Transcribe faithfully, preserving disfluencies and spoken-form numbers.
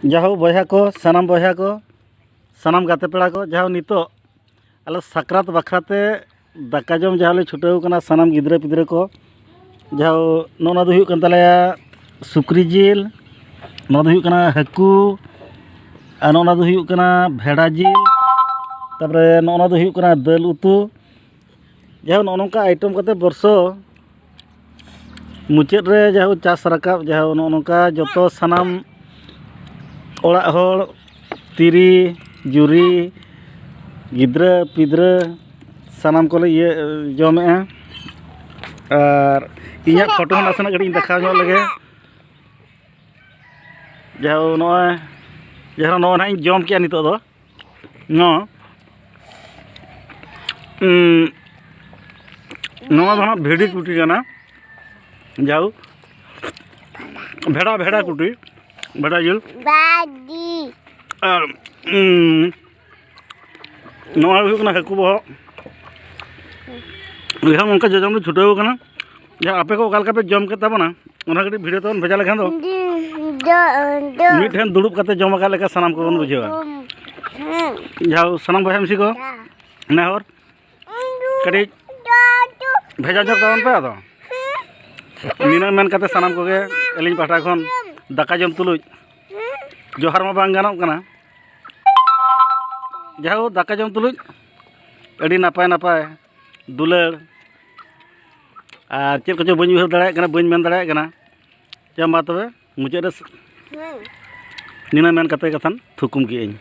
ᱡᱟᱦᱳ ᱵᱚᱭᱦᱟ ᱠᱚ, ᱥᱟᱱᱟᱢ ᱵᱚᱭᱦᱟ ᱠᱚ, ᱥᱟᱱᱟᱢ ᱜᱟᱛᱮ ᱯᱮᱲᱟ ᱠᱚ, ᱡᱟᱦᱳ ᱱᱤᱛᱚᱜ ᱟᱞᱮ ᱥᱟᱠᱨᱟᱛ ᱵᱟᱠᱷᱨᱟ ᱛᱮ ᱫᱟᱠᱟ ᱡᱚᱢ ᱡᱟᱦᱳ ᱞᱮ ᱪᱷᱩᱴᱟᱹᱣ ᱠᱟᱱᱟ, ᱥᱟᱱᱟᱢ ᱜᱤᱫᱽᱨᱟᱹ ᱯᱤᱫᱽᱨᱟᱹ ᱠᱚ᱾ ᱡᱟᱦᱳ ᱱᱚᱜᱼᱚ ᱱᱚᱣᱟ ᱫᱚ ᱦᱩᱭᱩᱜ ᱠᱟᱱ ᱛᱟᱞᱮᱭᱟ ᱥᱩᱠᱨᱤ ᱡᱤᱞ, ᱱᱚᱣᱟ ᱫᱚ ᱦᱩᱭᱩᱜ ᱠᱟᱱᱟ ᱦᱟᱹᱠᱩ, ᱟᱨ ᱱᱚᱜᱼᱚ ᱱᱚᱣᱟ ᱫᱚ ᱦᱩᱭᱩᱜ ᱠᱟᱱᱟ ᱵᱷᱮᱰᱟ ᱡᱤᱞ, ᱛᱟᱨᱯᱚᱨᱮ ᱱᱚᱜᱼᱚ ᱱᱚᱣᱟ ᱫᱚ ᱦᱩᱭᱩᱜ ᱠᱟᱱᱟ ᱫᱟᱹᱞ ᱩᱛᱩ᱾ ᱡᱟᱦᱳ ᱱᱚᱜᱼᱚ ᱱᱚᱝᱠᱟ ᱟᱭᱴᱮᱢ ᱠᱟᱛᱮ ᱵᱚᱨᱥᱚ ᱢᱩᱪᱟᱹᱫ ᱨᱮ ᱡᱟᱦᱳ ᱪᱟᱥ ᱨᱟᱠᱟᱵ, ᱡᱟᱦᱳ ᱱᱚᱜᱼᱚ ᱱᱚᱝᱠᱟ ᱡᱚᱛᱚ ᱥᱟᱱᱟᱢ ᱚᱲᱟᱜ ᱦᱚᱲ, ᱛᱤᱨᱤ ᱡᱩᱨᱤ, ᱜᱤᱫᱽᱨᱟᱹ ᱯᱤᱫᱽᱨᱟᱹ, ᱥᱟᱱᱟᱢ ᱠᱚᱞᱮ ᱤᱭᱟᱹ ᱡᱚᱢᱮᱜᱼᱟ᱾ ᱟᱨ ᱤᱧᱟᱹᱜ ᱯᱷᱳᱴᱳ ᱦᱚᱸ ᱱᱟᱥᱮᱱᱟᱜ ᱠᱟᱹᱴᱤᱡ ᱤᱧ ᱫᱮᱠᱷᱟᱣ ᱧᱚᱜ ᱞᱮᱜᱮ᱾ ᱡᱟᱦᱳ ᱱᱚᱜᱼᱚᱭ, ᱡᱟᱦᱳ ᱱᱚᱜᱼᱚᱭ ᱱᱟᱦᱟᱜ ᱤᱧ ᱡᱚᱢ ᱠᱮᱜᱼᱟ ᱱᱤᱛᱚᱜ ᱫᱚ᱾ ᱱᱚᱣᱟ, ᱩᱸ, ᱱᱚᱣᱟ ᱫᱚ ᱦᱟᱸᱜ ᱵᱷᱤᱰᱤ ᱠᱩᱴᱤ ᱠᱟᱱᱟ᱾ ᱡᱟᱣ, ᱵᱷᱮᱰᱟ, ᱵᱷᱮᱰᱟ ᱠᱩᱴᱤ, ᱵᱷᱮᱰᱟ ᱡᱤᱞ᱾ ᱵᱟᱰᱤ᱾ ᱟᱨ, ᱩᱸ, ᱱᱚᱣᱟ ᱦᱩᱭᱩᱜ ᱠᱟᱱᱟ ᱦᱟᱹᱠᱩ ᱵᱚᱦᱚᱜ᱾ ᱮᱱᱠᱷᱟᱱ ᱚᱱᱠᱟ ᱡᱚᱡᱚᱢ ᱞᱮ ᱪᱷᱩᱴᱟᱹᱣ ᱠᱟᱱᱟ᱾ ᱡᱟᱦᱟᱸ ᱟᱯᱮ ᱠᱚ ᱚᱠᱟ ᱞᱮᱠᱟ ᱯᱮ ᱡᱚᱢ ᱠᱮᱫ ᱛᱟᱵᱚᱱᱟ, ᱚᱱᱟ ᱠᱟᱹᱴᱤᱡ ᱵᱷᱤᱰᱤᱭᱳ ᱛᱟᱵᱚᱱ ᱵᱷᱮᱡᱟ ᱞᱮᱠᱷᱟᱱ ᱫᱚ ᱡᱚ-, ᱡᱚ-, ᱢᱤᱫ ᱴᱷᱮᱱ ᱫᱩᱲᱩᱵ ᱠᱟᱛᱮ ᱡᱚᱢ ᱟᱠᱟᱫ ᱞᱮᱠᱟ ᱥᱟᱱᱟᱢ ᱠᱚᱵᱚᱱ ᱵᱩᱡᱷᱟᱹᱣᱟ᱾ ᱦᱩᱸ᱾ ᱡᱟᱦᱟᱸ ᱥᱟᱱᱟᱢ ᱵᱚᱭᱦᱟ ᱢᱤᱥᱤ ᱠᱚ, ᱡᱟ᱾ ᱱᱮᱦᱚᱨ ᱠᱟᱹᱴᱤᱡ ᱡᱚ-, ᱡᱚ-, ᱵᱷᱮᱡᱟ ᱧᱚᱜ ᱛᱟᱵᱚᱱ ᱯᱮ᱾ ᱟᱫᱚ ᱱᱤᱱᱟᱹᱜ ᱢᱮᱱ ᱠᱟᱛᱮ ᱥᱟᱱᱟᱢ ᱠᱚᱜᱮ ᱟᱹᱞᱤᱧ ᱯᱟᱦᱴᱟ ᱠᱷᱚᱱ ᱫᱟᱠᱟ ᱡᱚᱢ ᱛᱩᱞᱩᱡ ᱡᱚᱦᱟᱨ ᱢᱟ ᱵᱟᱝ ᱜᱟᱱᱚᱜ ᱠᱟᱱᱟ᱾ ᱡᱟᱦᱳ, ᱫᱟᱠᱟ ᱡᱚᱢ ᱛᱩᱞᱩᱡ ᱟᱹᱰᱤ ᱱᱟᱯᱟᱭ ᱱᱟᱯᱟᱭ ᱫᱩᱞᱟᱹᱲ᱾ ᱟᱨ ᱪᱮᱫ ᱠᱚᱪᱚ ᱵᱟᱹᱧ ᱩᱭᱦᱟᱹᱨ ᱫᱟᱲᱮᱭᱟᱜ ᱠᱟᱱᱟ, ᱵᱟᱹᱧ ᱢᱮᱱ ᱫᱟᱲᱮᱭᱟᱜ ᱠᱟᱱᱟ᱾ ᱪᱮᱫ ᱢᱟ ᱛᱚᱵᱮ ᱢᱩᱪᱟᱹᱫ ᱨᱮ ᱥ-, ᱦᱩᱸ᱾ ᱱᱤᱱᱟᱹᱜ ᱢᱮᱱ ᱠᱟᱛᱮ ᱠᱟᱛᱷᱟᱱ ᱛᱷᱩᱠᱩᱢ ᱠᱮᱜᱼᱟᱹᱧ᱾